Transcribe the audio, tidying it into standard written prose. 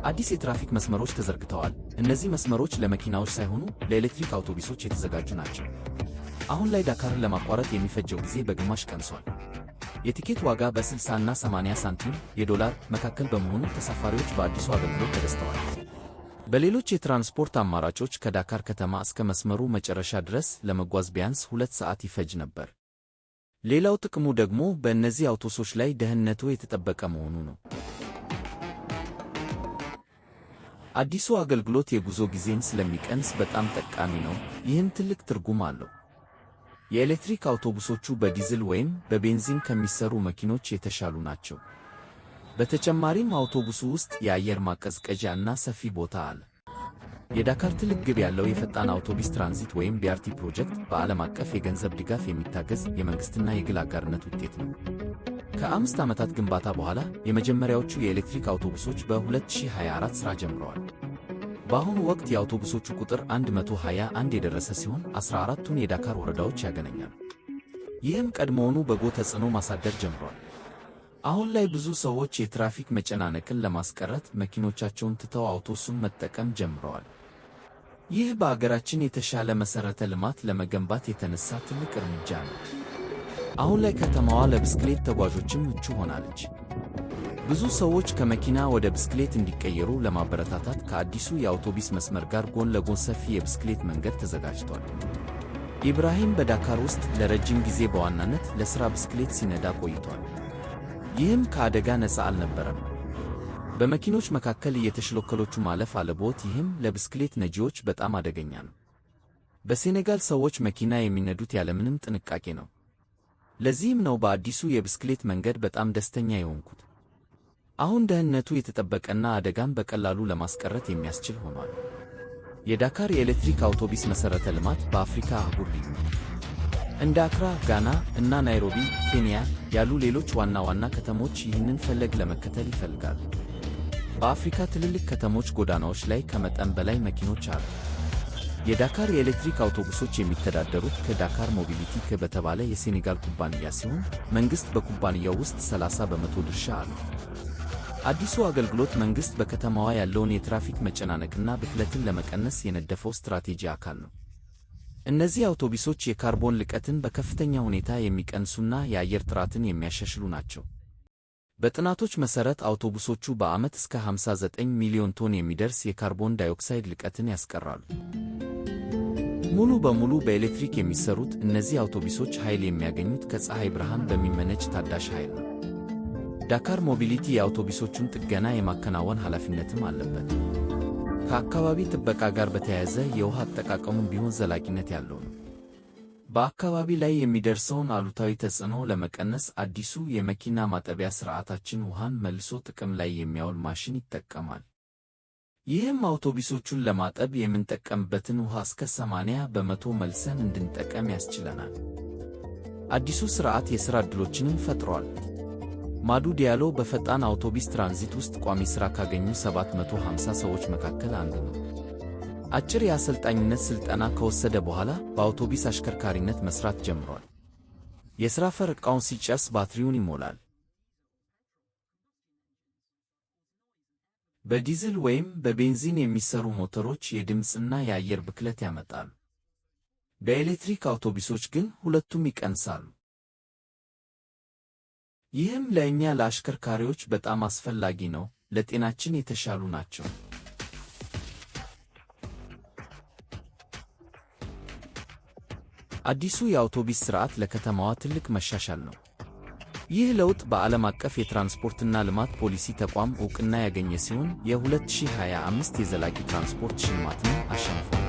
አዲስ የትራፊክ መስመሮች ተዘርግተዋል። እነዚህ መስመሮች ለመኪናዎች ሳይሆኑ ለኤሌክትሪክ አውቶቡሶች የተዘጋጁ ናቸው። አሁን ላይ ዳካርን ለማቋረጥ የሚፈጀው ጊዜ በግማሽ ቀንሷል። የቲኬት ዋጋ በ60 እና 80 ሳንቲም የዶላር መካከል በመሆኑ ተሳፋሪዎች በአዲሱ አገልግሎት ተደስተዋል። በሌሎች የትራንስፖርት አማራጮች ከዳካር ከተማ እስከ መስመሩ መጨረሻ ድረስ ለመጓዝ ቢያንስ 2 ሰዓት ይፈጅ ነበር። ሌላው ጥቅሙ ደግሞ በእነዚህ አውቶቡሶች ላይ ደህንነቱ የተጠበቀ መሆኑ ነው። አዲሱ አገልግሎት የጉዞ ጊዜን ስለሚቀንስ በጣም ጠቃሚ ነው። ይህም ትልቅ ትርጉም አለው። የኤሌክትሪክ አውቶቡሶቹ በዲዝል ወይም በቤንዚን ከሚሰሩ መኪኖች የተሻሉ ናቸው። በተጨማሪም አውቶቡሱ ውስጥ የአየር ማቀዝቀዣ እና ሰፊ ቦታ አለ። የዳካር ትልቅ ግብ ያለው የፈጣን አውቶቡስ ትራንዚት ወይም BRT ፕሮጀክት በዓለም አቀፍ የገንዘብ ድጋፍ የሚታገዝ የመንግሥትና የግል አጋርነት ውጤት ነው። ከ5 ዓመታት ግንባታ በኋላ የመጀመሪያዎቹ የኤሌክትሪክ አውቶቡሶች በ2024 ሥራ ጀምረዋል። በአሁኑ ወቅት የአውቶቡሶቹ ቁጥር 121 የደረሰ ሲሆን 14ቱን የዳካር ወረዳዎች ያገናኛሉ። ይህም ቀድሞውኑ በጎ ተጽዕኖ ማሳደር ጀምሯል። አሁን ላይ ብዙ ሰዎች የትራፊክ መጨናነቅን ለማስቀረት መኪኖቻቸውን ትተው አውቶቡሱን መጠቀም ጀምረዋል። ይህ በአገራችን የተሻለ መሠረተ ልማት ለመገንባት የተነሳ ትልቅ እርምጃ ነው። አሁን ላይ ከተማዋ ለብስክሌት ተጓዦችም ምቹ ሆናለች። ብዙ ሰዎች ከመኪና ወደ ብስክሌት እንዲቀየሩ ለማበረታታት ከአዲሱ የአውቶቡስ መስመር ጋር ጎን ለጎን ሰፊ የብስክሌት መንገድ ተዘጋጅቷል። ኢብራሂም በዳካር ውስጥ ለረጅም ጊዜ በዋናነት ለሥራ ብስክሌት ሲነዳ ቆይቷል። ይህም ከአደጋ ነፃ አልነበረም። በመኪኖች መካከል እየተሽሎከሎቹ ማለፍ አለብዎት። ይህም ለብስክሌት ነጂዎች በጣም አደገኛ ነው። በሴኔጋል ሰዎች መኪና የሚነዱት ያለምንም ጥንቃቄ ነው። ለዚህም ነው በአዲሱ የብስክሌት መንገድ በጣም ደስተኛ የሆንኩት። አሁን ደህንነቱ የተጠበቀና አደጋን በቀላሉ ለማስቀረት የሚያስችል ሆኗል። የዳካር የኤሌክትሪክ አውቶቡስ መሠረተ ልማት በአፍሪካ አህጉር ልዩ ነው። እንደ አክራ፣ ጋና እና ናይሮቢ፣ ኬንያ ያሉ ሌሎች ዋና ዋና ከተሞች ይህንን ፈለግ ለመከተል ይፈልጋሉ። በአፍሪካ ትልልቅ ከተሞች ጎዳናዎች ላይ ከመጠን በላይ መኪኖች አሉ። የዳካር የኤሌክትሪክ አውቶቡሶች የሚተዳደሩት ከዳካር ሞቢሊቲ በተባለ የሴኔጋል ኩባንያ ሲሆን መንግሥት በኩባንያው ውስጥ 30% ድርሻ አለው። አዲሱ አገልግሎት መንግሥት በከተማዋ ያለውን የትራፊክ መጨናነቅና ብክለትን ለመቀነስ የነደፈው ስትራቴጂ አካል ነው። እነዚህ አውቶቡሶች የካርቦን ልቀትን በከፍተኛ ሁኔታ የሚቀንሱና የአየር ጥራትን የሚያሻሽሉ ናቸው። በጥናቶች መሠረት አውቶቡሶቹ በዓመት እስከ 59 ሚሊዮን ቶን የሚደርስ የካርቦን ዳይኦክሳይድ ልቀትን ያስቀራሉ። ሙሉ በሙሉ በኤሌክትሪክ የሚሰሩት እነዚህ አውቶቡሶች ኃይል የሚያገኙት ከፀሐይ ብርሃን በሚመነጭ ታዳሽ ኃይል ነው። ዳካር ሞቢሊቲ የአውቶቡሶቹን ጥገና የማከናወን ኃላፊነትም አለበት። ከአካባቢ ጥበቃ ጋር በተያያዘ የውሃ አጠቃቀሙም ቢሆን ዘላቂነት ያለው ነው። በአካባቢ ላይ የሚደርሰውን አሉታዊ ተጽዕኖ ለመቀነስ አዲሱ የመኪና ማጠቢያ ሥርዓታችን ውሃን መልሶ ጥቅም ላይ የሚያውል ማሽን ይጠቀማል። ይህም አውቶቡሶቹን ለማጠብ የምንጠቀምበትን ውሃ እስከ 80% መልሰን እንድንጠቀም ያስችለናል። አዲሱ ሥርዓት የሥራ ዕድሎችንም ፈጥሯል። ማዱ ዲያሎ በፈጣን አውቶቡስ ትራንዚት ውስጥ ቋሚ ሥራ ካገኙ 750 ሰዎች መካከል አንዱ ነው። አጭር የአሰልጣኝነት ሥልጠና ከወሰደ በኋላ በአውቶቡስ አሽከርካሪነት መሥራት ጀምሯል። የሥራ ፈረቃውን ሲጨርስ ባትሪውን ይሞላል። በዲዝል ወይም በቤንዚን የሚሰሩ ሞተሮች የድምፅና የአየር ብክለት ያመጣሉ። በኤሌክትሪክ አውቶቡሶች ግን ሁለቱም ይቀንሳሉ። ይህም ለእኛ ለአሽከርካሪዎች በጣም አስፈላጊ ነው፣ ለጤናችን የተሻሉ ናቸው። አዲሱ የአውቶቡስ ሥርዓት ለከተማዋ ትልቅ መሻሻል ነው። ይህ ለውጥ በዓለም አቀፍ የትራንስፖርትና ልማት ፖሊሲ ተቋም ዕውቅና ያገኘ ሲሆን የ2025 የዘላቂ ትራንስፖርት ሽልማትን አሸንፏል።